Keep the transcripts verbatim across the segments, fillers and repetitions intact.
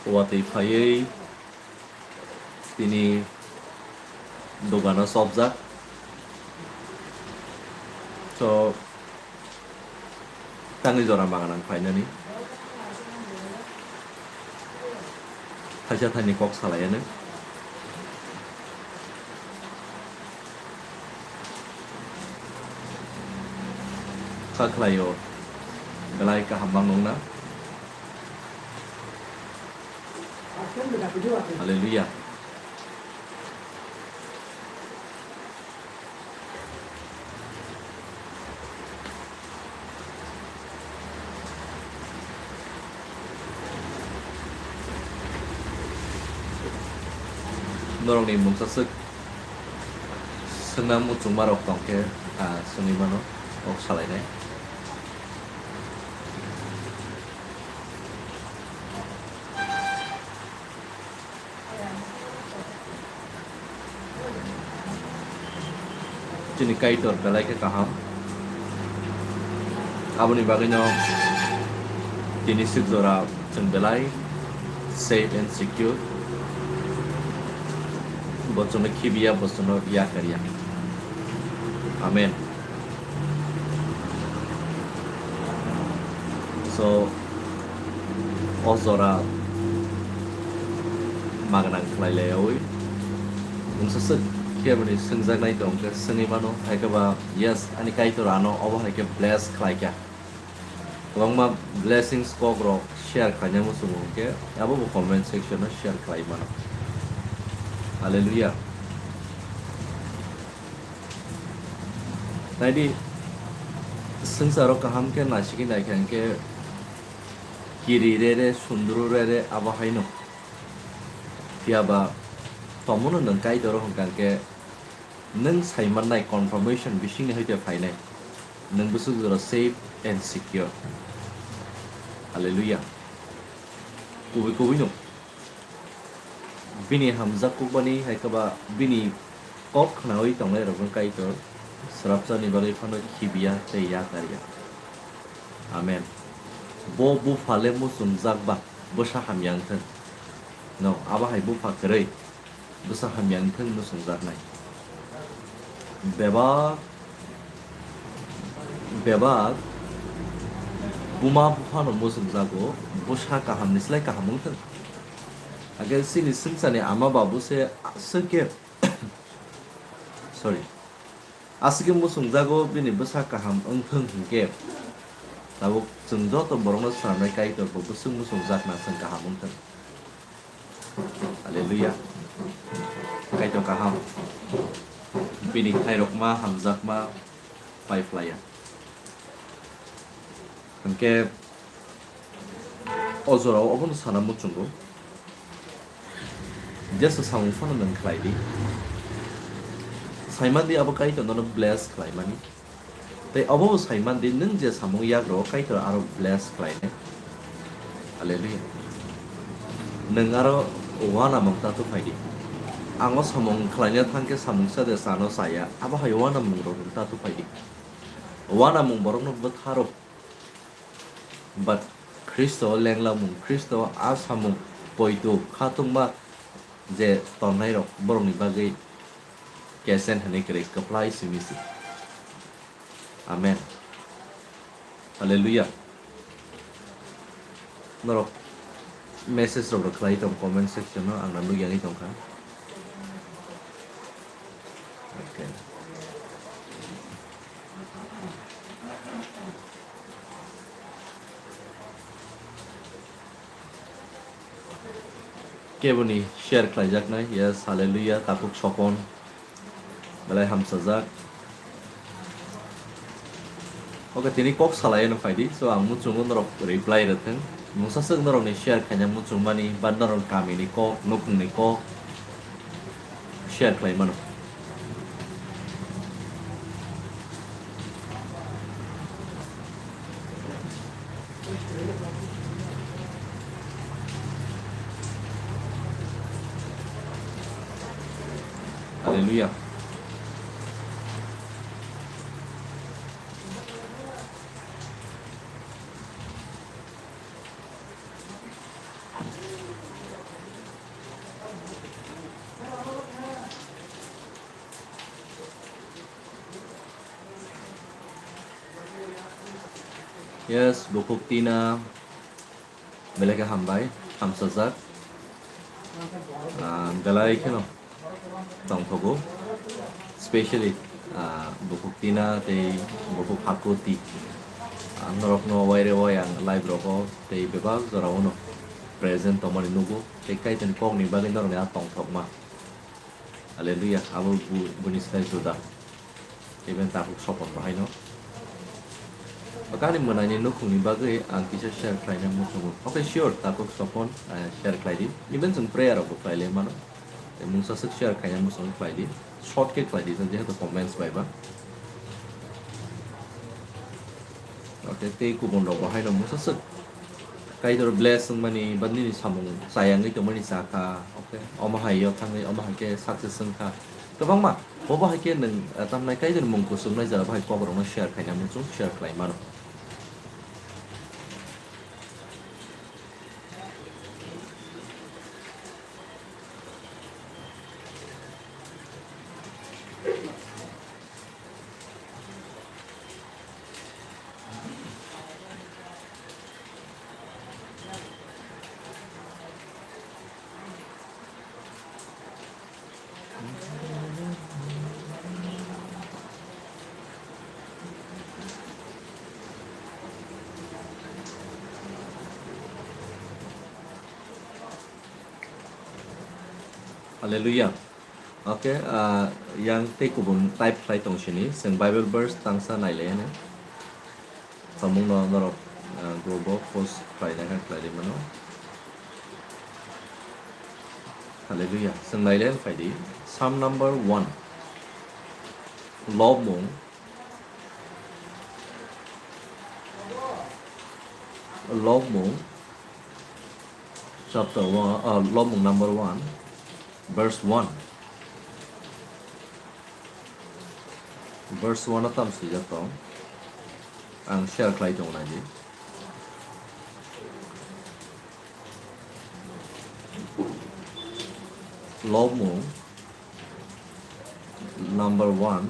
Watwi phaiwi tini dogano chopjak. So, tangwi jora magan ang phainani. Thaisa thaini kok salaiya nw. Kha khlaio, belai kaham mang nung na. Hallelujah. Norokni mungsa swk swngna muchungmarok tong khe, ah, swngwi mano, kok salainai. Chini Kaitor belai khe kaham. Aboni bagwino tini swk jora chwng belai safe and secure. Bo chwngno khibiya, bo chwngno yakarya. Amen. So, o jora magnang khlai laiyawi mungsa swk khe bini swngjaknai tong khe swngwi mano, hai khe ba, yes, ani Kaitor ano obo hai khe bless khlai kha. Kwbangma blessings kok rok share khlaina muchungo hwnkhe abo bo comment section o share khlai mano. Hallelujah. Naidi, swngcharo kaham khe naisingwi naikha hwnkhe kiri rere, sundru rere, abo haino. Phiya ba tomono nwng Kaitoro hwnkha hwnkhe nwng saimannai confirmation bisingni haikhe phainai. Nwng bwswk jora safe and secure. Hallelujah. Kubui kubui no. Bini hamjak kukmani hai khe ba bini kok khnaui tongnai rokno Kaitor swrapsani bagwi phano khibiya tei yakarya. Amen. Bo bupha le muchungjak ba bwsa hamya wngthung. No, abo hai bupha kwrwi bwsa hamya wngthung muchungjaknai. Bebak Bebak buma buphano muchungjago, bwsa kahamni slai kaham wngthung. Hakhe chini swngcharni ama babu se aswk khe, sorry, aswk khe muchungjago, bini bwsa kaham wngthung hinkhe, tabuk chwng joto borokno swnamnai Kaitor bo bwswk muchungjakna chwng kaham wngthung. Hallelujah. Kaitor kaham. Bini khairokma hamjakma pai phlaiya. Hwnkhe o jorao obono sana muchungo. Jesa samung phano nwng khlai di. Saimandi abo Kaitor nono bless khlaimani. Tei obo bo saiman di, nwng je samung yagrao Kaitor aro bless khlainai. Hallelujah. Nwng aro uanamung ta tuphai di. Ang o samung khlaina thang khe samung sa de sano saya, abo hai uanamung rok ta tuphai di. Uanamung borokno bwtharo. But Khristo lenglamung, Khristo a samung poito khatungma je tongnai rok borokni bagwi kesen hwnwi kwrwi kwplai simi se. Amen. Hallelujah. Norok message rok khlai tong comment section o, ang na nukya wngwi tongkha. Okay. Keboni share khlaijaknai, yes, hallelujah, takhuk Sopon, belai hamsajak. Okay, tini kok salai no phaidi, so ang muchungo norok reply rwthwng. Mungsa swk norokni share khaina muchungmani, ba norok kamini kok, nukhungni kok, share khlai mano. Hallelujah. Yes, bukhuk tina belai khe hambai, hamsajak. Ah, belai kheno tongthogo. Specially, ah, bukhuk tina tei bukhuk hakuti. Ah, norokno waire wai ang live rogo tei bebak jorao no present tongmani nugo. Tei Kaitorni kokni bagwi norokni a tongthokma. Hallelujah, abo bu-, buni slai juda. Even takhuk sopon bahaino. Kani mwnaini nukhungni bagwi ang kisa share khlaina muchungo. Okay, sure, takhuk sopon, eh, share khlai di. Even chwng prayer rokbo khlai lai mano. Tei mungsa swk share khlaina muchungo khlai di. Short khe khlai di, jehetu comments bai ba. Okay, tei kubun rok bo haino mungsa swk. Kaitor bless wngmani ba nini samung chayangwi tongmani cha kha. Okay, omo hai o thangwi omo hai khe success wng kha. Kwbangma, bo bo hai khe nwng, eh, tamnai Kaitor mung kuchuknai jora bo hai kok rokno share khaina muchung, share khlai mano. Hallelujah. Okay, ah, yang tei kubun type khlai tong sini, chwng Bible verse tangsa nailai ano. Samung no norok, ah, group o post khlai nai kha khlai ri mano. Hallelujah. Chwng nailai phai di. Psalm number one. Lobmung. Lobmung. Chapter one, ah, Lobmung number one, verse one. Verse one o tam swijak tong. Ang share khlai tong nai di. Lobmung number one.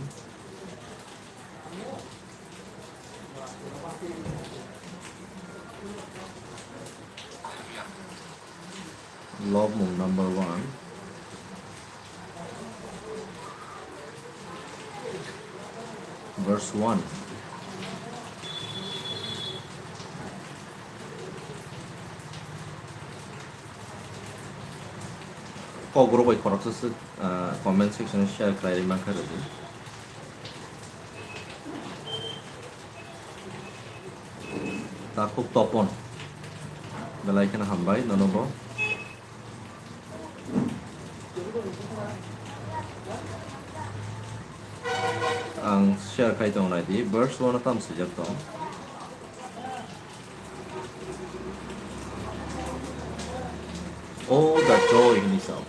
Lobmung number one, verse one. Kok rok bai khoroksa se, ah, comment section o share khlai ri mankha rwdi. Takhuk Topon. Belai kheno hambai nono bo. Ang share khai tong nai di, verse one o tam swijak tong. Oh, the joy, hini sao.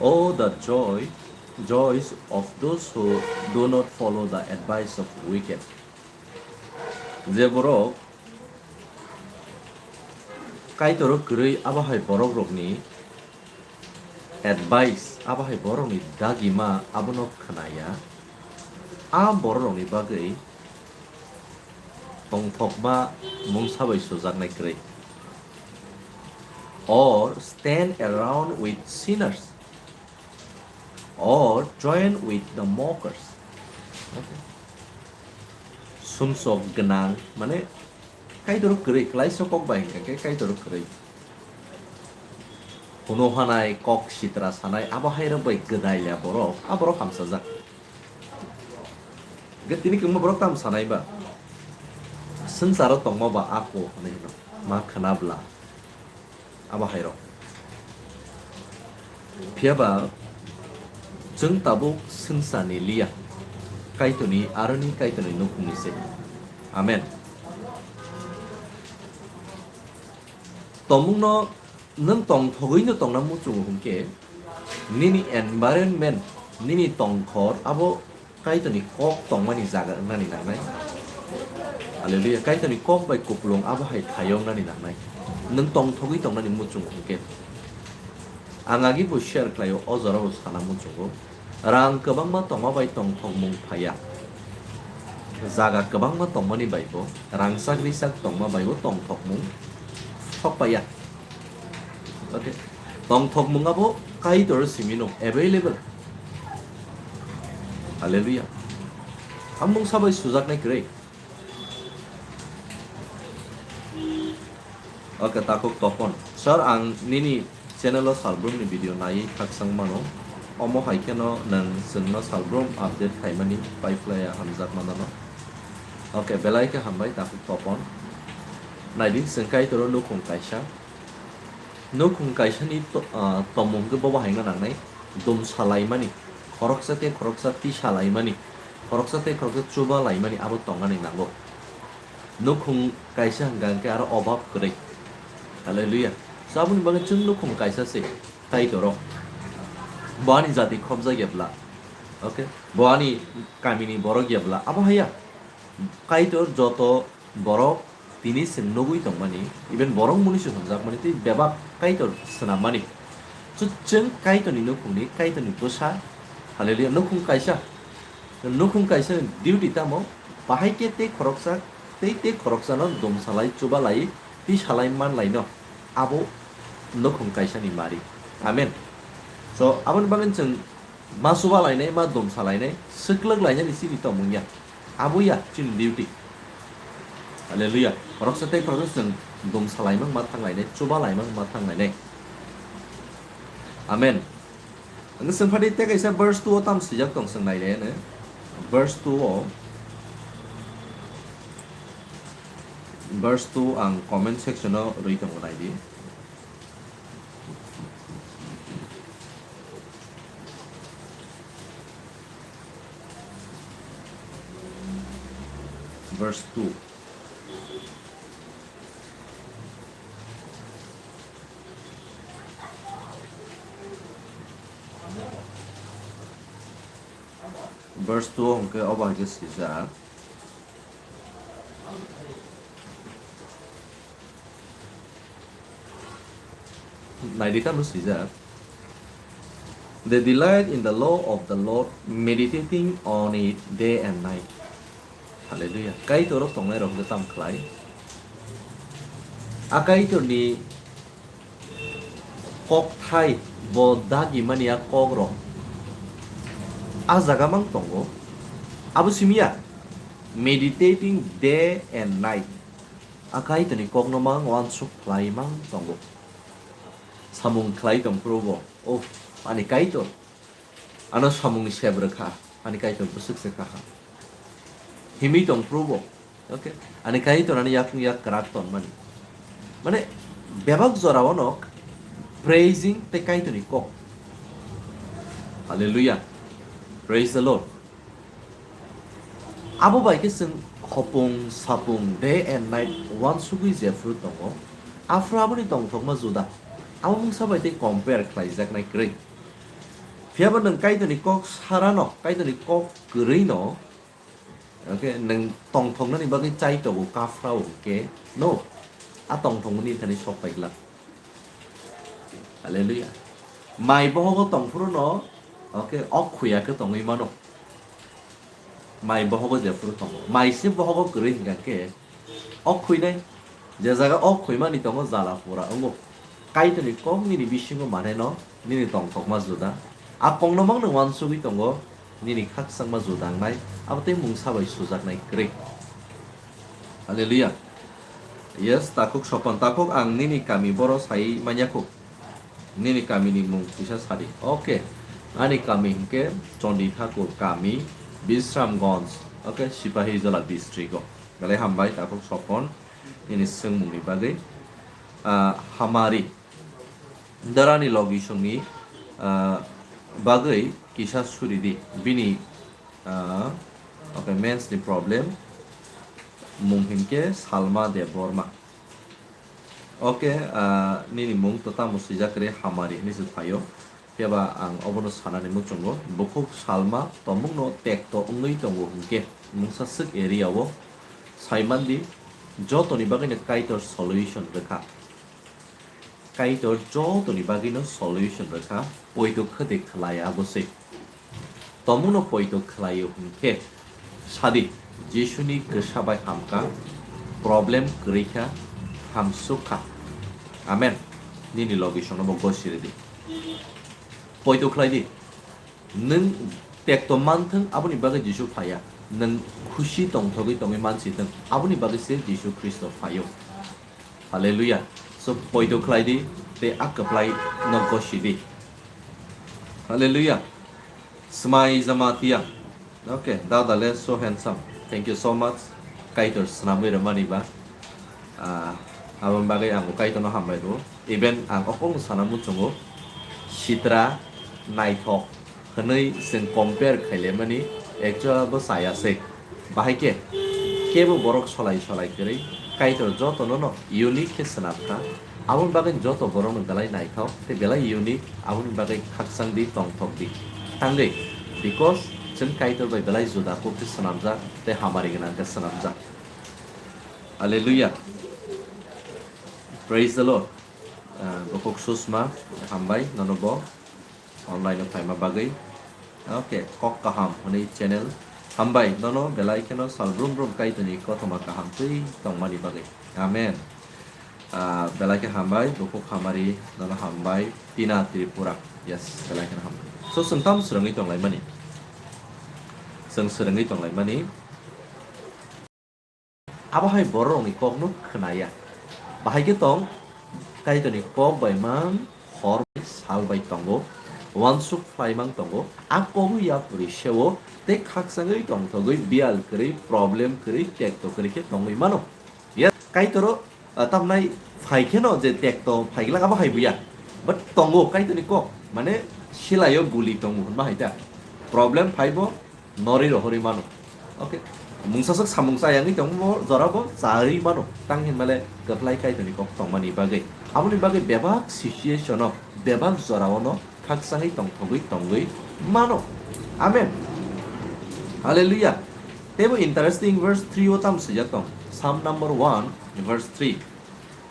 Oh, the joy, joys of those who do not follow the advice of wicked. Je borok Kaitoro kwrwi abo hai borok rokni advice, abo hai borok rokni dagima abono khwnaya, a borok rokni bagwi tongthokma mungsa bai sujaknai kwrwi. Or stand around with sinners, or join with the mockers. Okay. Sumsok gwnang, mane, Kaitor kwrwi, klaisa kok bai hwnkha khe Kaitor kwrwi. Huno hanai, kok sitra sanai, abo hai rok bai gwnai le borok, a borok hamsajak. Ge tini kwbangma borok tam sanai ba. Swngcharo tongma ba ako hinwi hino, ma khwna bwla. Abo hai rok. Phiya ba chwng tabuk swngcharni liya. Kaitorni aroni Kaitorni nukhungni se. Amen. Tongmungno nwng tongthogwi no tongna muchungo hwnkhe, nini environment, nini tongkhor abo Kaitorni kok tongmani jaga wngnani nangnai. Hallelujah. Kaitorni kok bai kupulung abo hai thaio wngnani nangnai. Nwng tongthogwi tongnani muchungo hwnkhe. Ang agi bo share khlaio, o jorao sana muchungo. Rang kwbangma tongma bai tongthokmung phaiya. Jaga kwbangma tongmani bai bo, rangchak richak tongma bai bo tongthokmung sokpaiya. Okay. Tongthokmung abo Kaitor simi no available. Hallelujah. Amung sabai sujaknai kwrwi. Okay, takhuk Topon. Sir, ang nini channel o salbrum ni video naiwi khakchang mano. Omo hai kheno nwng chwngno salbrum update khaimani paiphlaiya hamjak manano. Okay, belai khe hambai takhuk Topon. Naidi, chwng Kaitoro nukhung kaisa. Nukhung kaisani to-, ah, tomung khe bobo haino nangnai. Dum salaimani. Khoroksa tei khoroksa twi salaimani. Khoroksa tei khoroksa chuba laimani abo tongani nango. Nukhung kaisa hwnkha hwnkhe aro obab kwrwi. Hallelujah. So, aboni bagwi chwng nukhung kaisa se Kaitor o. Bo ani jati khobjak ya bla. Okay? Bo ani kamini borok ya bla. Abo haya. Kaitor joto borok tini chwng nugwi tongmani, even borok muni se hwnjakmani tei bebak Kaitor swnammani. So, chwng Kaitorni nukhungni, Kaitorni bwsa, hallelujah, nukhung kaisa. Nukhung kaisa ni duty tamo, bahai khe tei khoroksa, tei tei khoroksano dum salai, chuba lai, twi salai man laino. Abo nukhung kaisani mari. Amen. So, aboni bagwi chwng ma chuba lainai, ma dum salainai, swklwk lainani chini tongmung ya. Abo ya chini duty. Hallelujah. Khoroksa tei khoroksa chwng dum salaimang ma thanglainai, chuba laimang ma thanglainai. Amen. Ang swngphadi tei kaisa verse two o tam swijak tong, chwng nailaiya no. Verse two o, verse two ang comment section o rwi tongo, naidi. Verse two. Verse two hwnkhe obo hai khe swijak. Naidi tamo swijak. They delight in the law of the Lord, meditating on it day and night. Hallelujah. Kaitor o tongnai rok hwnkhe tam khlai. A Kaitor ni kokthai bo dagi mani a kok rok a jaga mang tongo. Abo simi ya, meditating day and night. A Kaitor ni kok no mang uansuk khlai mang tongo. Samung khlai tong phuru bo, "Oh, ani Kaitor, ano samung ni sep rwkha, ani Kaitor bwswk se kaham." Himwi tong phuru bo, okay? Ani Kaitor ani yakung yak kwrak ton mani. Mane, bebak jora o no praising tei Kaitor ni kok. Hallelujah. Praise the Lord. Abo bai khe chwng hopung sapung, day and night, uansugwi jephru tongo, aphuru aboni tongthokma juda. Abo mungsa bai tei compare khlaijaknai kwrwi. Phiyaba nwng Kaitorni kok sarano, Kaitorni kok kwrwino, okay, nwng tongthoknani bagwi chai tongo, kaphrao hwnkhe, no, a tongthokmani thani sok pai glak. Hallelujah. Mai bohogo tong phuru no, okay, ok khuya khe tongwi mano. Mai bohogo jephuru tongo. Mai se bohogo kwrwi hwnkha khe ok khuinai. Je jaga ok khuimani tongo jala pura wngo. Kaitorni kok nini bisingo manai no nini tongthokma juda. A kongno mang nwng uansugwi tongo. Nini khakchangma juda wngnai, abo tei mungsa bai sujaknai kwrwi. Hallelujah. Yes, takhuk Sopon, takhuk ang nini kami boro sai manya khuk. Nini kami ni mung kisa sadi. Okay. Ani kami hwnkhe Chondi Thakur kami, Bisramganj. Okay, Sipahijola district o. Belai hambai takhuk Sopon nini swngmung ni bagwi. Ah, Hamari. Darani logisongni, ah, bagwi kisa suri di. Bini, ah, okay, mens ni problem. Mung hinkhe Salma Debbarma. Okay, ah, nini mung to tamo swijak re Hamari hinwi se phaio. Phiya ba ang obono sanani muchungo. Bukhuk Salma tomungno tekto wngwi tongo hinkhe mungsa swk area o sai mandi, jotoni bagwino Kaitor solution rwkha. Kaitor jotoni bagwino solution rwkha, poito khwtwi khlai abo se. Tomungno poito khlaio hwnkhe sadi, Jisuni kwsa bai hamkha, problem kwrwi kha, hamsuk kha. Amen. Nini logi songno bo gosiri di. Poito khlai di. Nwng tekto manthwng, aboni bagwi Jisu phaiya. Nwng khusi tongthogwi tongwi mansithwng, aboni bagwi se Jisu Khristo phaio. Hallelujah. So, poito khlai di, tei a kwplai no gosi di. Hallelujah. Smai Jamatia. Okay, dada le so handsome. Thank you so much. Kaitor swnamwi rwmani ba. Ah, aboni bagwi ang Kaitorno hambai rwo. Even ang okong sana muchungo. Sitra, naithok. Hwnwi chwng compare khailaimani actual bo chaya se. Bahai khe kebo borok solai solai kwrwi Kaitor jotono no unique khe swnam kha. Aboni bagwi joto borokno belai naithok tei belai unique, aboni bagwi khakchang di, tongthok di. Tangwi, because chwng Kaitor bai belai juda kuk khe swnamjak tei hamari gwnang khe swnamjak. Hallelujah. Praise the Lord. Ah, Bukhuk Susma, hambai nono bo. Online o phaima bagwi. Okay, kok kaham hwnwi channel. Hambai, nono belai kheno sal brum brum Kaitorni kothoma kaham twi tongmani bagwi. Amen. Ah, belai khe hambai, Bukhuk Hamari, nono hambai, Tina Tripura. Yes, belai kheno hambai. So, chwng tamo swrwngwi tonglaimani? Chwng swrwngwi tonglaimani. Abo hai bororokni kokno khwnaya. Bahai khe tong, Kaitorni kok bai mang hor bai sal bai tongo, uansuk phlai mang tongo, a kogo yapri seo tei khakchangwi tongthogwi biyal kwrwi, problem kwrwi, tekto kwrwi khe tongwi mano. Yes, Kaitoro, ah, tamnai phai kheno je tekto phai glak abo hai buya. But tongo Kaitorni kok, mane silaio guli tongo hwnba hai ta. Problem phaibo, norwi rohorwi mano. Okay. Mungsa sak samung chayangwi tongmo jora bo charwi mano. Tang hinmale kwplai Kaitorni kok tongmani bagwi. Aboni bagwi bebak situation o, bebak jora o no khakchangwi tongthogwi tongwi mano. Amen. Hallelujah. Tebo interesting verse three o tam swijak tong. Psalm number one, verse three.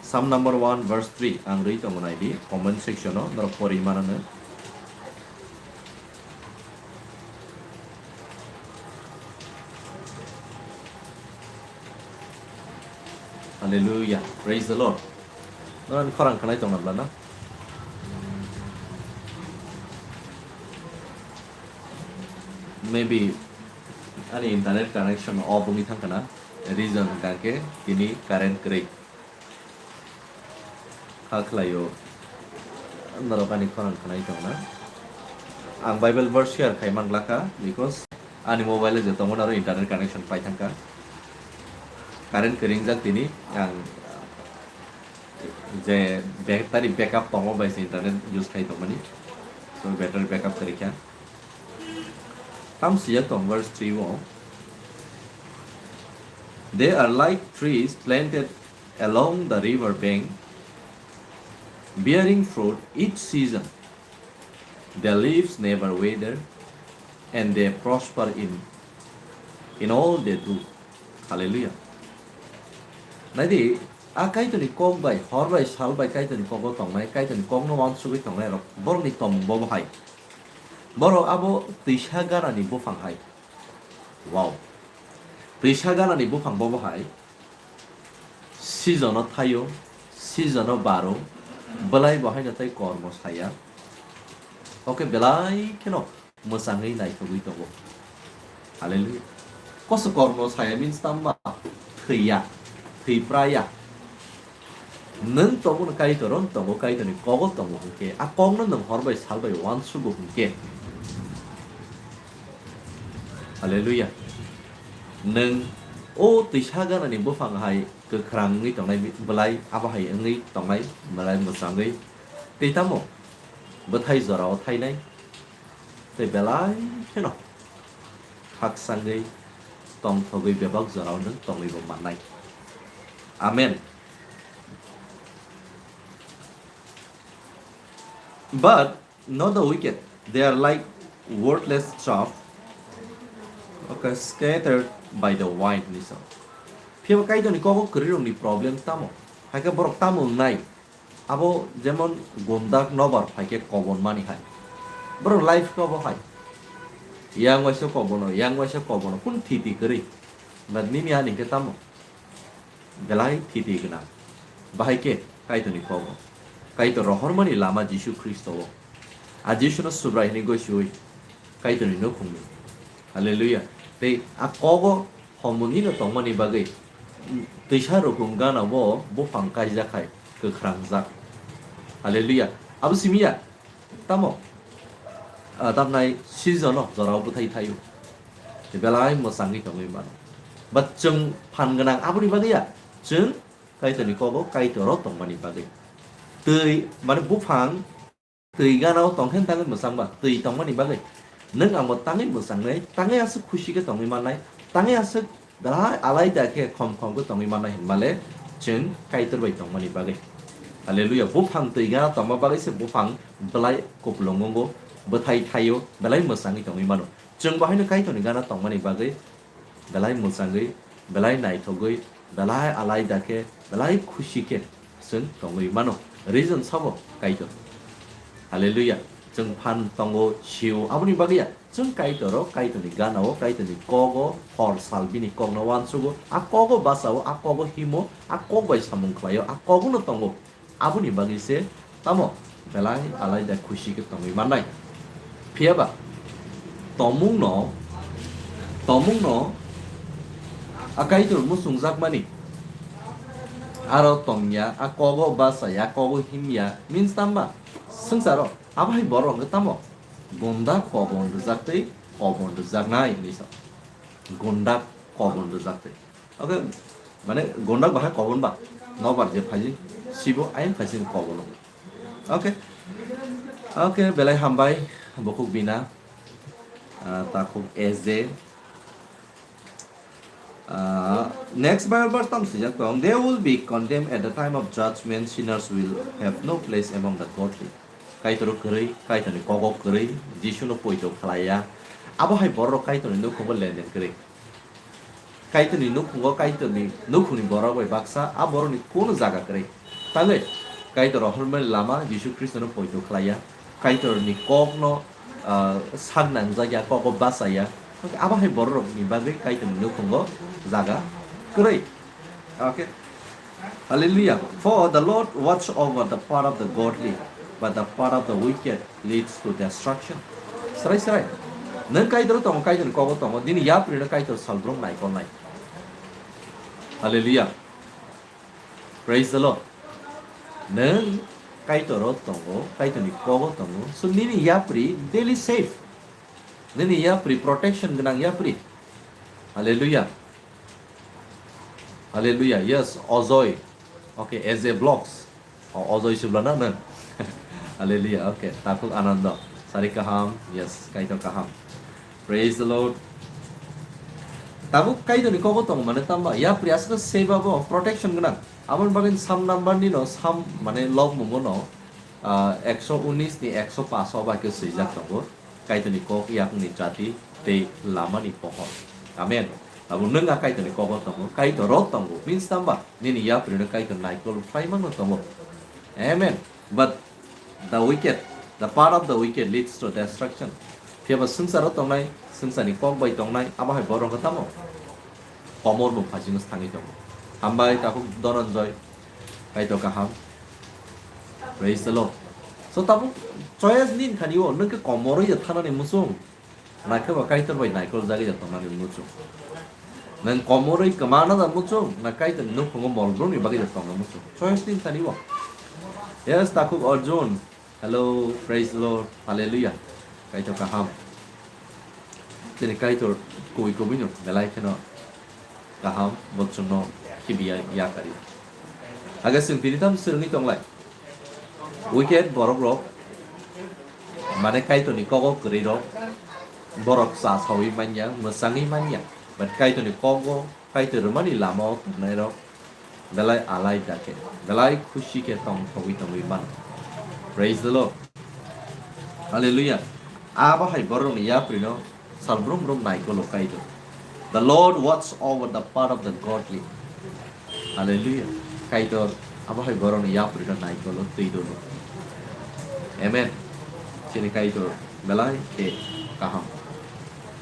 Psalm number one, verse three. Ang rwi tongo nai di comment section o, norok pori manano. Hallelujah. Praise the Lord. Norok khorang khanai tong nabla na? Maybe ani internet connection off wngwi thang kana. Reason hwnkha khe tini current kwrwi. Kha khlaio. Norok ani khorang khanai tong na. Ang Bible verse share khai man glak kha, because ani mobile je tongo, aro internet connection pai thang kha. Current kwrwi wngjak tini, ang je battery backup tongo bai se internet use khai tongmani. So battery backup kwrwi kha. Tam swijak tong verse three o. They are like trees planted along the river bank, bearing fruit each season. Their leaves never wither, and they prosper in, in all they do. Hallelujah. Naidi, a Kaitorni kok bai, hor bai, sal bai Kaitorni kogo tongnai, Kaitorni kokno uansugwi tongnai rok, borokni tongmung bobo hai. Borok abo twisa ganani buphang hai. Wow. Twisa ganani buphang bobo hai. Season o thaio, season o baro, belai bo haino tei kormo saya. Oke, belai kheno mwchangwi naithogwi tongo. Hallelujah. Koso kormo saya means tamba thwiya, thwipraya. Nwng tongo no Kaitor, nwng tongo Kaitorni kogo tongo hwnkhe, a kokno nwng hor bai sal bai uansugo hwnkhe. Hallelujah. Nwng o twisa ganani buphang hai kwkhrang wngwi tongnai belai, abo hai wngwi tongnai belai mwchangwi. Tei tamo bwthai jorao thainai. Tei belai kheno khakchangwi tongthogwi bebak jorao nwng tongwibo mannai. Amen. But not the wicked, they are like worthless chaff, okay, scattered by the wind, ni so. Phiya Kaitorni kogo kwrwirokni problem tamo? Haikhe borok tamo wngnai? Abo jemon gundak nobar phaikhe kobon mani hai. Borok life kobo hai. Yang waisa kobono, yang waisa kobono, kun thiti kwrwi. But nini ani khe tamo? Belai thiti gwnang. Bahai khe Kaitorni kogo. Kaitor rohormani lama Jisu Khristo o. A Jisuno Subrai hwnwi goichwi Kaitorni nukhungni. Hallelujah. Tei a kogo homoni no tongmani bagwi twisa rukhum gana bo buphang kaijak hai kwkhrangjak. Hallelujah. Abo simi ya. Tamo? Ah, tamnai season o jorao bwthai thaio. Belai mwchangwi tongwi mano. But chwng phan gwnang aboni bagwi ya. Chwng Kaitorni kogo Kaitoro tongmani bagwi. Twi, mane buphang twi gana o tongkhe tangwi mwchangba, twi tongmani bagwi. Nwng angbo tangwi mwchangnai, tangwi aswk khusi khe tongwi mannai, tangwi aswk belai alaida khe khom khom khe tongwi mannai hinmale chwng Kaitor bai tongmani bagwi. Hallelujah. Buphang twi gana tongma bagwi se buphang belai kupulung wngo, bwthai thaio, belai mwchangwi tongwi mano. Chwng bo haino Kaitorni gana tongmani bagwi belai mwchangwi, belai naithogwi, belai alaida khe, belai khusi khe chwng tongwi mano. Reason sabo Kaitor. Hallelujah. Chwng phan tongo, sio, aboni bagwi ya. Chwng Kaitoro, Kaitorni gana-o, Kaitorni kogo, hor sal bini kokno uansugo, a kogo basa-o, a kogo himo, a kok bai samung khlai-o, a kogono tongo. Aboni bagwi se tamo belai alaida khusi khe tongwi mannai. Phiyaba tomungno, tomungno a Kaitor muchungjakmani aro tongya, a kogo bachaya, kogo himya, means tamba swngcharo abo hai borok hwnkhe tamo gunda kobon rwjaktwi, kobon rwjaknai hinwi sa. Gunda kobon rwjaktwi. Okay, mane gondak bahai kobon ba, nobar je phaiji, sibo ayang phaisi kobon. Okay, okay, belai hambai, bokuk bina, ah, takhuk S J. Ah, next Bible verse tam sijak tong, "They will be condemned at the time of judgment, sinners will have no place among the godly." Kaitor kwrwi, Kaitorni kogo kwrwi, Jisuno poito khlaiya. Abo hai borok Kaitorni nukhungo lenden kwrwi. Kaitorni nukhungo, Kaitorni nukhungni borok bai baksa a borokni kuno jaga kwrwi. Tangwi Kaitor rohormani lama Jisu Khristono poito khlaiya. Kaitorni kokno, ah, sak nangjak ya, kogo bachaya. Abo hai borokni bagwi Kaitorni nukhungo jaga kwrwi. Okay. Hallelujah. "For the Lord watch over the path of the godly, but the path of the wicked leads to destruction." Srai srai. Nwng Kaitor tongo, Kaitorni kogo tongo, nini yaprino Kaitor salbrum naikolnai. Hallelujah. Praise the Lord. Nwng Kaitoro tongo, Kaitorni kogo tongo. So nini yapri daily safe. Nini yapri protection gwnang yapri. Hallelujah. Hallelujah. Yes, Ojoi. Okay, S J Vlogs. O, Ojoi Sublana nwng. Hallelujah. Okay, takhuk Anando. Sari kaham. Yes, Kaitor kaham. Praise the Lord. Tabuk Kaitorni kogo tong mane tamba. Yapri aswk se babo protection gwnang. Aboni bagwi Psalm number ni no Psalm mane log mumo no, ah, ekso unis ni ekso paanch o bai khe swijak tongo. Kaitorni kok yakni jati tei lamani pohor. Amen. Abo nwng a Kaitorni kogo tongo, Kaitor rok tongo. Means tamba, nini yaprino Kaitor naikol phlai mano tongo. Amen. But the wicked, the path of the wicked leads to destruction. Phiya ba swngcharo tongnai, swngcharni kok bai tongnai, abo hai borok wngkha tamo? Komor bo phaisingno thangwi tongo. Hambai takhuk Dhananjoy, Kaitor kaham. Praise the Lord. So tabuk choice nin khani o, nwng khe komorwi ya thanani muchung. Naikhe ba Kaitor bai naikol jagwi ya tongnani muchung. Nwng komorwi kwmana da muchung, na Kaitor nukhungo molbrumni bagwi ya tongna muchung. Choice nin khani o. Yes, takhuk Arjun. Hello, praise the Lord. Hallelujah. Kaitor kaham. Chini Kaitor kubui kubui no belai kheno kaham, bo chwngno khibiya yakari. Aga chwng tini tam swrwngwi tonglai. Wicked borok rok, mane Kaitorni kogo kwrwi rok, borok cha sawi manya, mwchangwi manya. But Kaitorni kogo, Kaitor rwmani lama o tongnai rok, belai alai da khe, belai khusi khe tong thogwi tongwi mano. Praise the Lord. Hallelujah. Abo hai borokni yaprino sal brum brum naikolo Kaitor. The Lord watch over the path of the godly. Hallelujah. Kaitor abo hai borokni yaprino naikolo twi dono. Amen. Chini Kaitor belai khe kaham.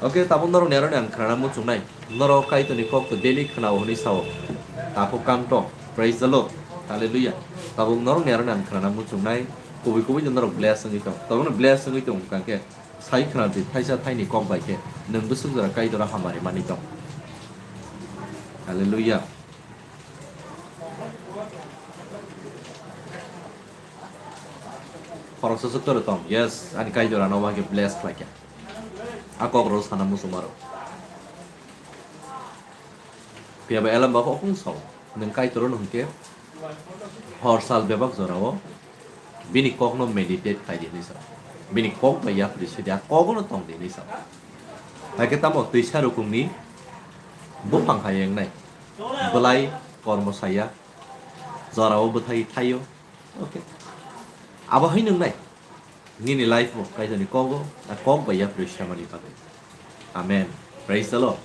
Okay, tabuk norok ni aroni ang khwnana muchungnai. Norok Kaitorni kokto daily khwnao hwnwi sao. Takhuk kangto. Praise the Lord. Hallelujah. Tabuk norok ni aroni ang khwnana muchungnai. Kubui kubui no norok bless wngwi tong. Tabukno bless wngwi tong wngkha khe sai khwnadi thaisa thaini kok bai khe nwng bwswk jora Kaitorno hamari manwi tong. Hallelujah. Khoroksa swk toro tong. Yes, ani Kaitor ano wahai khe bless khlaikha. A kokrok sana muchungmarok. Phiya ba Elam ba kok wng sao. Nwng Kaitor no hwnkhe hor sal bebak jorao bini kokno meditate khai di hinwi sao. Bini kok bai yapri sidi a kogono tong di hinwi sao. Hai khe tamo twisa rukungni buphang hai wngnai. Belai kormo saya. Jorao bwthai thaio. Okay. Abo hai nwngnai. Nini life bo Kaitorni kogo, a kok bai yapri samani bagwi. Amen. Praise the Lord.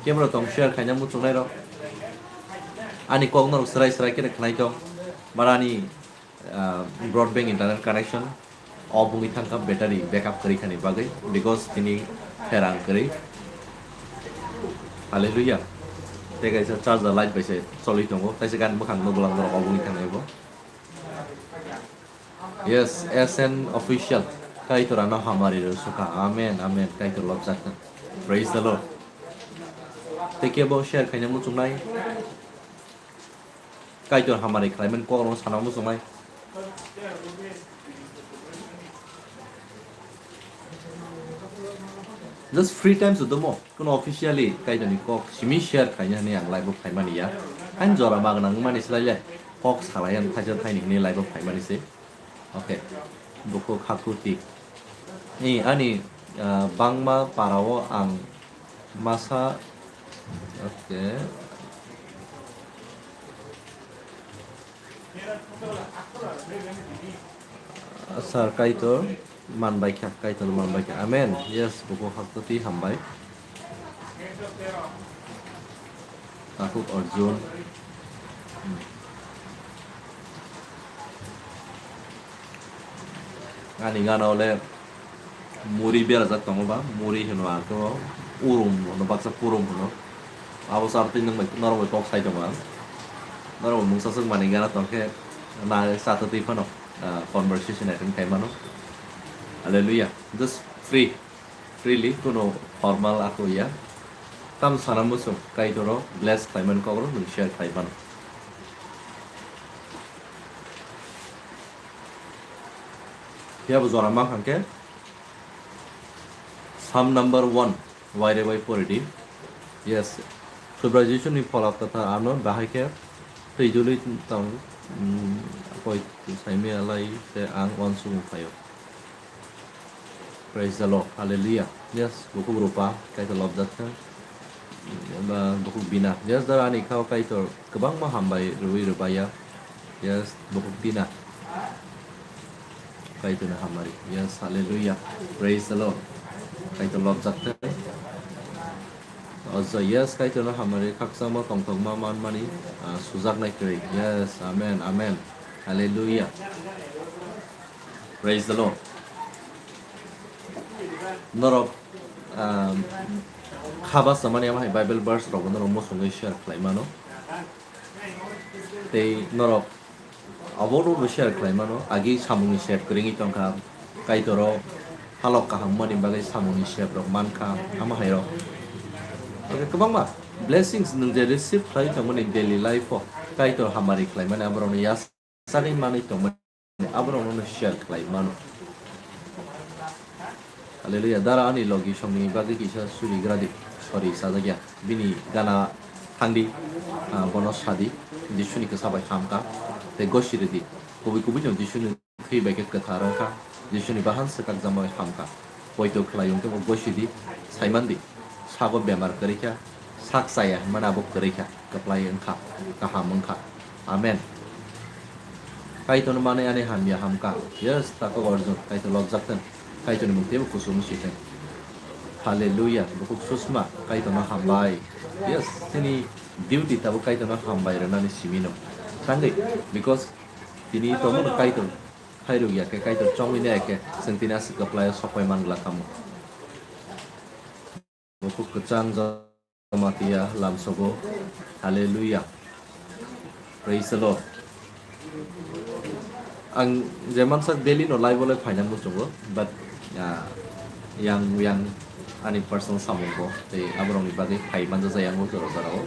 Kebro tong share khaina muchungnai rok. Ani kok norok srai srai khe khnai tong. Barani, ah, broadband internet connection off wngwi thangkha battery backup kwrwi khani bagwi because tini pherang kwrwi. Hallelujah. Tei kaisa charger light bai se choli tongo. Kaisa gani bwkhang no bulang borok off wngwi thangnai bo. Yes, S N official. Kaitor ano hamari rw sukha. Amen, amen. Kaitor lobjak thang. Praise the Lord. Tei kebo share khaina muchungnai. Kaitor hamari khlaimani kokrokno sana muchungnai. Just free time se domo. Kuno officially Kaitorni kok simi share khaina hwnwi ang live-o phaimani ya. Ani jora magwnang wngmani swlai le kok salai ang thaisa thaini hwnwi live-o phaimani se. Okay. Bukhuk hakhuti. Ni ani, ah, bangma parao ang masa, okay. Sir Kaitor manbaikha, Kaitor manbaikha. Amen. Yes, bukhuk hakhuti hambai. Takhuk Arjun. Ani gana ole muri berajak tongo ba, muri hino ang khe urum hino, baksa purum hino. Abo sa twi nwng bai norok bai kok sai tongo ang. Norok bai mungsa swk mani gana tong khe na sa twi phano, ah, conversation attend khai mano. Hallelujah. Just free. Freely, kuno formal ako ya. Tam sana muchung, Kaitoro bless khlaimani kokno nwng share khlai mano. Phiya bo jora mang hangke Psalm number one, waire bai pori di. Yes. Subrai Jisu ni pholak kwthar ano bahai khe twijuli tong, mm, koi saimi alai se ang uansukmung phaio. Praise the Lord. Hallelujah. Yes, bukhuk Rupa, Kaitor lobjak thang. Ba bukhuk Bina. Yes, dara ani khao Kaitor kwbangma hambai rwi rwbaiya. Yes, bukhuk Bina. Kaitor na hamari. Yes, hallelujah. Praise the Lord. Kaitor lobjak thang. Ojo, yes, Kaitor na hamari khakchangma tongthokma manmani, ah, sujaknai kwrwi. Yes, amen, amen. Hallelujah. Praise the Lord. Norok, um, kha basa mani ama hai Bible verse rok norok mosongwi share khlai mano. Tei norok abo rokno share khlai mano. Agi samungni sep kwrwngwi tongkha. Kaitoro halok kaham mani bagwi samungni sep rok mankha ama hai rok. Oke, kwbangma blessings nwng je receive khlai tongmani daily life o Kaitor hamari khlai mani aborokno yas Chagwi manwi tongmani aborokno share khlai mano. Hallelujah. Dara ani logi songni bagwi kisa suri gradi. Sorry, sajagya. Bini gana thangdi, ah, bono sadi. Jisuni kwsa bai hamkha. Tei gosi ridi. Kubui kubui no Jisuni thwi bai khe kwthar wngkha. Jisuni bahan swkakjak bai hamkha. Poito khlai wngkhe bo gosi di, saiman di. Sago bemar kwrwi kha, sak chaya hwnmani abo kwrwi kha, kwplai wngkha, kaham wngkha. Amen. Kaitorno manwi ani hamya hamkha. Yes, takhuk Arjun, Kaitor lobjak thung. Kaitorni mung teibo kuchuk wng si thung. Hallelujah. Bukhuk Susma, Kaitorno hambai. Yes, chini duty tabuk Kaitorno hambai rwnani simi no. Tangwi, because tini tongmano Kaitor. Khairok ya khe Kaitor chongwi nai khe, chwng tini aswk kwplai o sok pai man glak kamo. Bukhuk kwchang Jamatia lamsogo. Hallelujah. Praise the Lord. Ang jeman sak daily no live o le phaina muchungo, but, ah, yang, yang ani personal samung bo, tei aborokni bagwi phai manja jaya ang o jora jora o.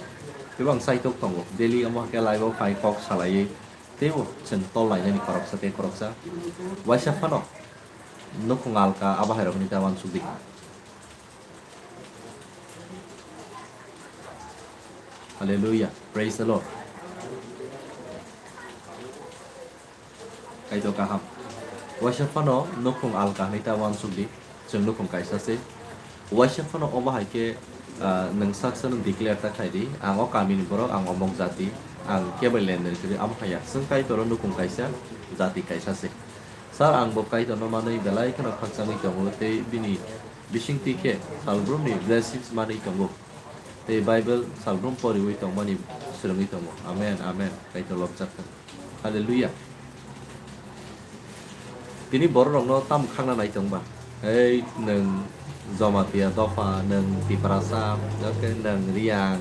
Tebo ang saitok tongo. Daily omo hakhe live o phai kok salaiwi. Teibo chwng tol lainani khoroksa tei khoroksa. Waisa phano nukhung alka abo hairokni ta uansukdi. Hallelujah. Praise the Lord. Kaitor kaham. Waisa phano nukhung alka hinwi ta uansukdi. Chwng nukhung kaisa se. Waisa phano obo hai khe, ah, nwng saksa nwng declare ta khai di, "Ang o kamini borok, ang omok jati, ang kebo lenden kwrwi," amo haya. Chwng Kaitor o nukhung kaisa, jati kaisa se. Sir, ang bo Kaitor no manwi belai kheno khakchangwi tongo, tei bini bisingtwi khe salbrumni blessings manwi tongo, tei Bible salbrum poriwi tongmani swrwngwi tongo. Amen, amen. Kaitor lobjak thung. Hallelujah. Tini bororokno tamo khakna nai tong ba? Hei, nwng Jamatia dopha, nwng Tiprasa, okay, nwng Riang,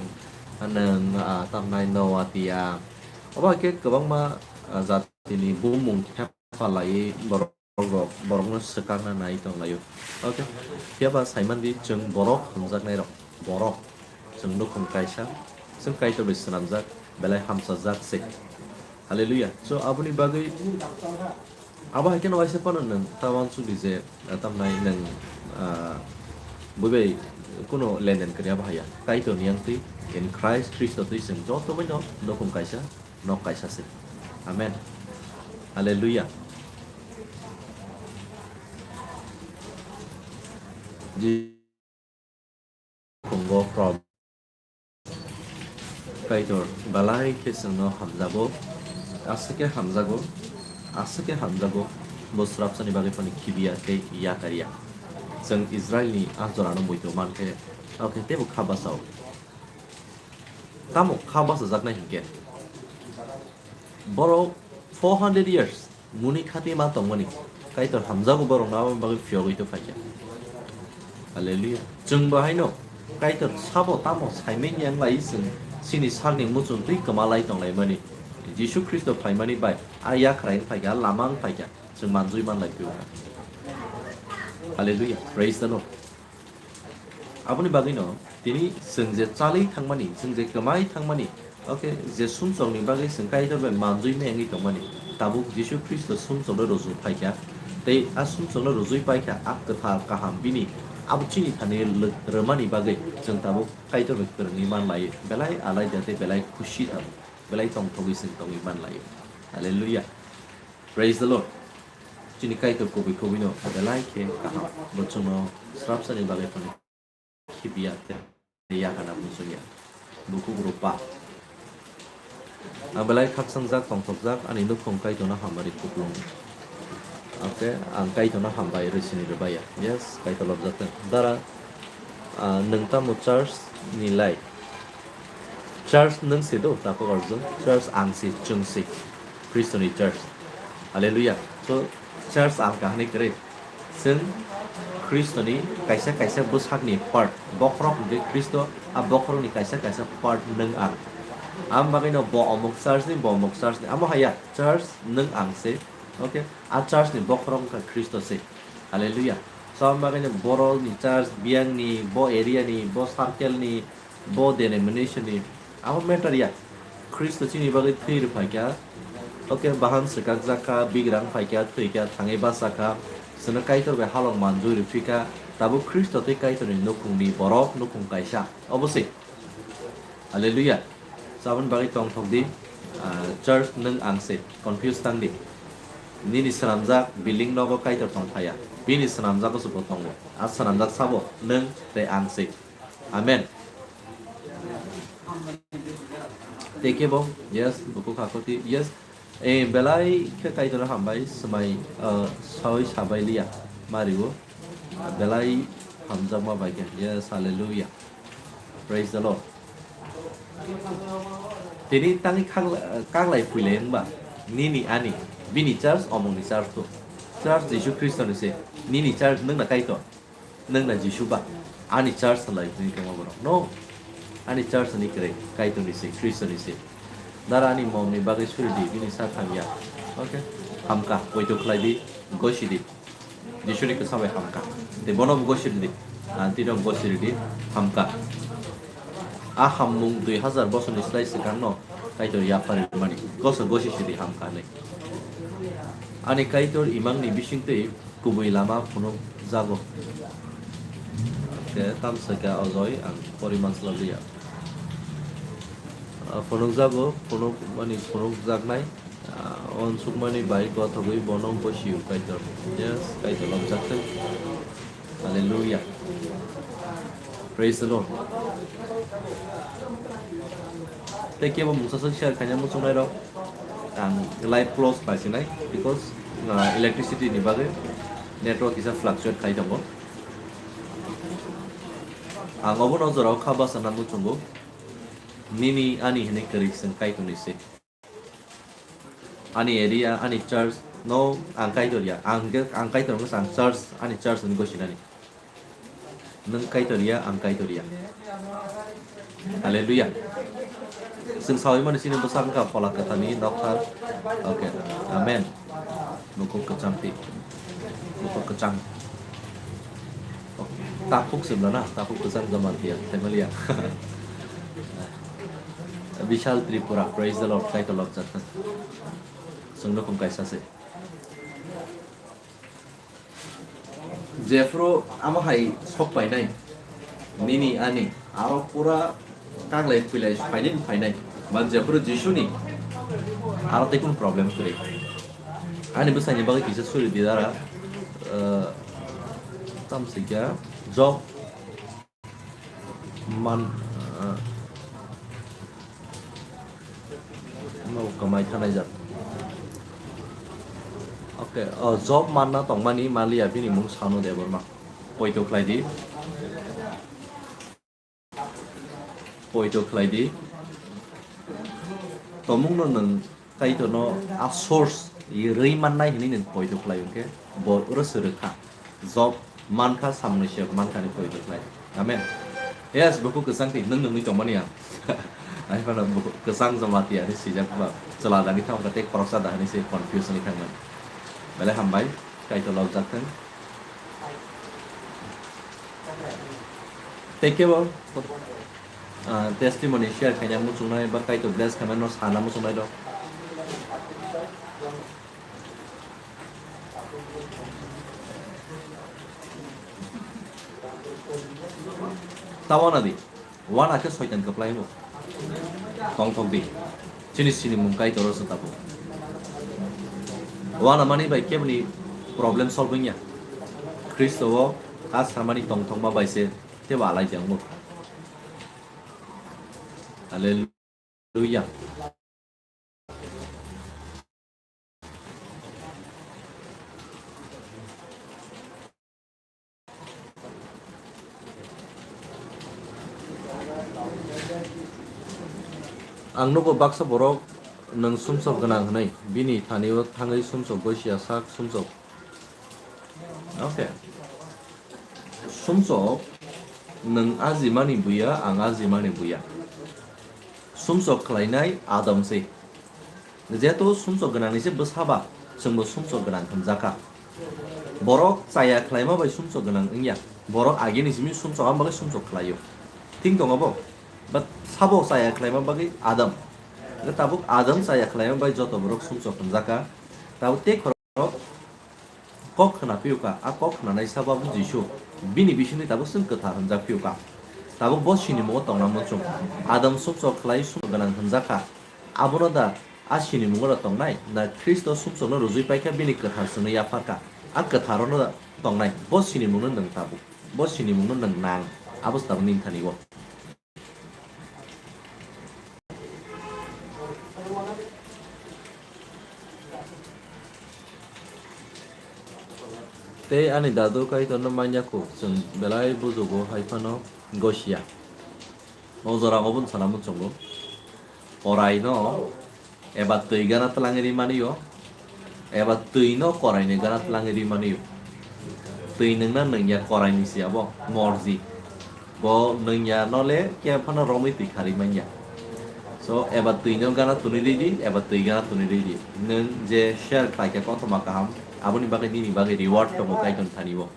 nwng, ah, tamnai Noatia. Obo hai khe kwbangma, ah, jatini bumung thepha laiwi borok, borokno swkakna nai tong laio. Okay, phiya ba sai man di, chwng borok hwnjaknairok, borok. Chwng nukhung kaisa, chwng Kaitor bai swnamjak, belai hamchajak se. Hallelujah. So, aboni bagwi, abo hai kheno waisa phano nwng ta uansukdi je, ah, tamnai nwng, ah, bui bai kuno lenden kwrwi abo haya. Kaitor ni yang twi, in Christ, Khristo twi chwng joto bai no nukhung kaisa, nok kaisa se. Amen. Hallelujah. Ji- Phungo from Kaitor belai khe chwngno hamjago, aswk khe hamjago, aswk khe hamjago, bo srapsani bagwi phano khibiya tei yakarya. Chwng Israilni a jorano muitu man khe, abo khe teibo kha bachao. Tamo kha bachajaknai hinkhe? Borok four hundred years muni khati ma tongmani, Kaitor hamjago borokno aboni bagwi phiyogwi tongphaikha. Hallelujah. Chwng bo haino Kaitor sabo tamo saimanya wng lai chwng chini sakni muchung twi kwma lai tonglaimani. Jisu Khristo phaimani bai a yakhrai wng phaikha, a lama wng phaikha, chwng manjui man lai phiyokha. Hallelujah. Praise the Lord. Aboni bagwino tini chwng je chalwi thangmani, chwng je kwmai thangmani, okay, je sumsokni bagwi chwng Kaitor bai manjui mengwi tongmani, tabuk Jisu Khristo sumsokno rwjui phaikha, tei a sumsokno rwjui paikha, a kwthar kaham bini abo chini thani lw-, rwmani bagwi chwng tabuk Kaitor bai kwrwngwi man lai, belai alaida tei belai khusi tabuk, belai tongthogwi chwng tongwi man lai. Hallelujah. Praise the Lord. Chini Kaitor kubui kubui no belai khe kaham. Bo chwngno srapsani bagwi phano khibiya tei yakana muchungya. Bukhuk rupa. Ang belai khakchangjak tongthokjak ani nukhung Kaitorno hambai rwi kuplung. Okay, ang Kaitorno hambai rwi sini rwbaiya. Yes, Kaitor lobjak thung. Dara, ah, nwng tamo church ni lai? Church nwng se do, takhuk arjun. Church ang se, chwng se. Khristoni church. Hallelujah. So, church ang kahani kwrwi. Chwng Khristoni kaisa kaisa bwsakni part. Bokhorok hwnkhe Khristo, a bokhorokni kaisa kaisa part nwng ang. Ang bagwino bo omuk church ni, bo omuk church ni. Amo haya, church nwng ang se. Okay? A church ni bokhorok wngkha Khristo se. Hallelujah. So, ang bagwino borokni church, biyangni, bo area ni, bo circle ni, bo denomination ni, abo matter ya. Khristo chini bagwi thwi rwphaikha. Okay, bahan swkakjak kha, bigrang phaikha, thwikha, thangwi bachakha. Chwngno Kaitor bai halok manjui rwphikha. Tabuk Khristo tei Kaitorni nukhungni borok, nukhung kaisa. Obo se. Hallelujah. So, aboni bagwi tongthok di. Ah, church nwng ang se. Confuse tang di. Nini swnamjak building nogo Kaitor tong phaiya. Bini swnamjago se bo tongo. A swnamjak sabo nwng tei ang se. Amen. Tei kebo, yes, bukhuk hakoti, yes. Eh, belai khe Kaitorno hambai, swmai, uh, sawi sabai liya, mario. Belai hamjakma bai khe, yes, hallelujah. Praise the Lord. Tini tangwi khagla-, kaglai phuilai wngba, nini ani, bini church, omongni church to. Church Jisu Khristo ni se, nini church nwng na Kaitor. Nwng na Jisu ba? Ani church salai hwnwi tongma borok. No. Ani church ni kwrwi, Kaitorni se, Khristoni se. Dara ani mom ni bagwi suri di, bini sa thangya. Okay. Hamka, poito khlai di, gosi di. Jisuni kwsa bai hamka. Tei bono bo gosi di. Anti no gosi di, hamka. A hammung dui hazar bosor ni slai swkang no Kaitor yapharwi mani. Goso gosi sidi hamka hinwi. Ani Kaitor imang ni bisingtwi kubui lama phunuk jago. Khe tamsaka Ojoi ang poriman swlaiya. Ah, phunuk jago, phunuk mani phunuk jaknai. Ah, uansukmani bai gothogwi bono bosio Kaitor. Yes, Kaitor lobjak thung. Hallelujah. Praise the Lord. Tei kebo mungsa swk share khaina muchungnai rok, ang live close khlaisinai, because, ah, electricity ni bagwi network kisa fluctuate khai tongo. Ang obono jorao kha bachana muchungo, nini ani hinwi kwrwi chwng Kaitorni se. Ani area, ani church, no, ang Kaitor ya. Ang hwnkhe, ang Kaitor wngkha, ang church, ani church ni gosinani. Nwng Kaitor ya, ang Kaitor ya. Hallelujah. Chwng sawi mani chini bwsa wngkha Phola Kwtharni nokthar. Okay. Amen. Bukhuk kwchang ti. Bukhuk kwchang. Okay. Takhuk se bwla na, takhuk kwchang Jamatia, Thaimalia. Bishal Tripura, praise the Lord, Kaitor lobjak thung. Chwng nukhung kaisa se. Jephru amo hai sok painai, nini ani, aro pura kaglai phuilai phainai phainai, ba jephru Jisuni, aro tei kunu problem kwrwi. Ani bwsaini bagwi kisa suri di dara, eh, tamsika job man, ah, no, kamai thanai jat. Okay, oh, job manna tongmani maliya bini mung Sanu Debbarma. Poito khlai di. Poito khlai di. Tomungno nwng Kaitorno a source rwi mannai hwnwi nwng poito khlai hwnkhe bo oro se rwkha. Job mankha, samungni siyok mankha ni poito khlai. Amen. Yes, bukhuk kwchang ti nwng nungni tongmani ang. Ai phano bukhuk kwchang Jamatia hinwi swijak ba chwla dani thangkha tei khoroksa da hinwi se confuse wngwi thangmani. Belai hambai, Kaitor lobjak thung. Tei kebo, ah, testimony share khaina muchungnai ba Kaitor bless khaima no sana muchungnai rok. Tawana di, wana khe soitan kwplai mo. Tongthok di. Chini sinimung Kaitor se tabuk. Wana mani bai kebni problem solving ya. Khristo o a samani tongthokma bai se tebo alai jang mo. Hallelujah. Ang nugo baksa borok nwng sumsok gwnang hwnwi, bini thani-o thangwi sumsok gosia sak sumsok. Okay. Sumsok nwng ajimani buya, ang ajimani buya. Sumsok khlainai Adam se. Jehetu sumsok gwnangni se bwsa ba, chwngbo sumsok gwnang hwnjakha. Borok chaya khlaima bai sumsok gwnang wngya. Borok agini simi sumsok, ang bagwi sumsok khlaio. Thing tongo bo. But sabo chaya khlaima bagwi Adam. Tabuk Adam chaya khlaima bai joto borok sumsok hwnjakha. Tabuk tei khorok kok khna phiyokha, a kok khnanai sabo abo Jisu, bini bisingtwi tabuk chwng kwthar hwnjak phiyokha. Tabuk bo sinimungo tongna muchung. Adam sumsok khlai sumsok gwnang hwnjakha. Abono da a sinimungo da tongnai, na Khristo sumsokno rwjwi paikha bini kwthar chwngno yapharkha. A kwtharono da tongnai, bo sinimungno nwng tabuk. Bo sinimungno nwng nang, abo se tabuk nini thani-o. Tei ani dadu Kaitorno manya kho, chwng belai bujugo hai phano gosia. O jora obo sana muchungo. Koraino eba twi gana twlangwi ri mani-o, eba twino koraino gana twlangwi ri mani-o. Twi nwngna nwngya koraini se abo morji. Bo nwng ya no le khe phano romwi twi kharwi man ya. So, eba twi no gana tuni rwi di, eba twi gana tuni rwi di. Nwng je share khlai khe kothoma kaham, aboni bagwi nini bagwi reward tongo Kaitor thani bo.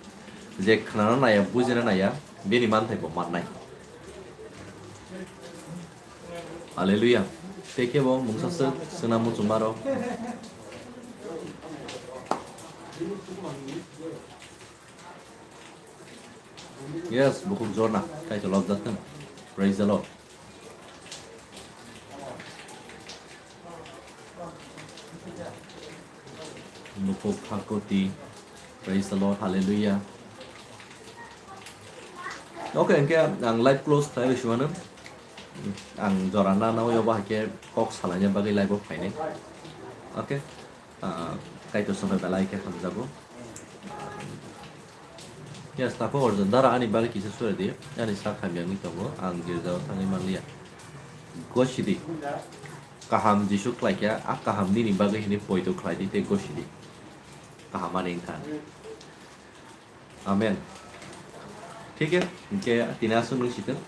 Je khnana naya, bujina naya, bini manthai bo mannai. Hallelujah. Tei khe bo mungsa swk, swngna muchungma rok. Yes, bukhuk jorna, Kaitor lobjak thung. Praise the Lord. Bukhuk Phakuti. Praise the Lord. Hallelujah. Okay, hwnkhe ang live close khlai rw simano. Ang jora na nao yoba hai khe kok salaina bagwi live o phainai. Okay. Ah, Kaitor sono belai khe hamjago. Yes, takhuk Arjun, dara ani bagwi kisa sure di, ani sak hamya wngwi tongo, ang girjao thangwi manliya. Gosidi, kaham Jisu khlaikha, a kaham nini bagwi hwnwi poito khlaidi tei gosidi. Kaham ani wngkha. Amen. Thik he, hwnkhe tini aswk nung situng.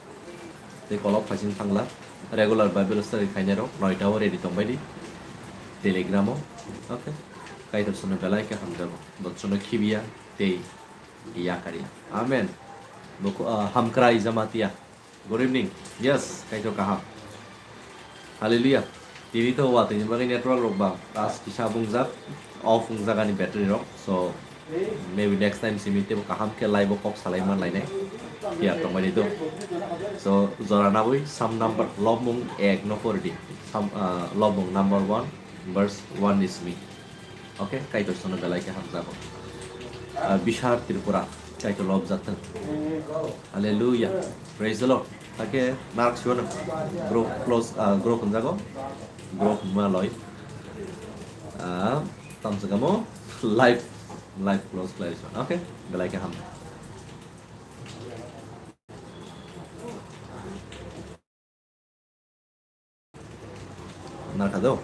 Tei kolok phaising thangla. Regular Bible study khainai rok noita o ready tongbai di. Telegram o. Okay. Kaitor sono belai khe hamjago. Botsono khibiya tei yakarya. Amen. Boko, ah, Hamkrai Jamatia. Good evening. Yes, Kaitor kaham. Hallelujah. Tini to watwi ni bagwi network rok ba tas kisa bungjak, off wngjak ani battery rok. So maybe next time simi tebo kaham khe live o kok salai man lainai. Phiya tongbai di do. So jora nabwi Psalm number lobmung ek no pori di. Psalm, ah, lobmung number one, verse one ni simi. Okay, Kaitor sono belai khe hamjago. Ah, Bishar Tripura, Kaitor lobjak thung. Hallelujah. Praise the Lord. Hakhe narak siwano group close, ah, group hwnjago. Group hwnma loi. Ah, tamswkamo live, live close khlai rw. Okay, belai khe ham. Narkha do.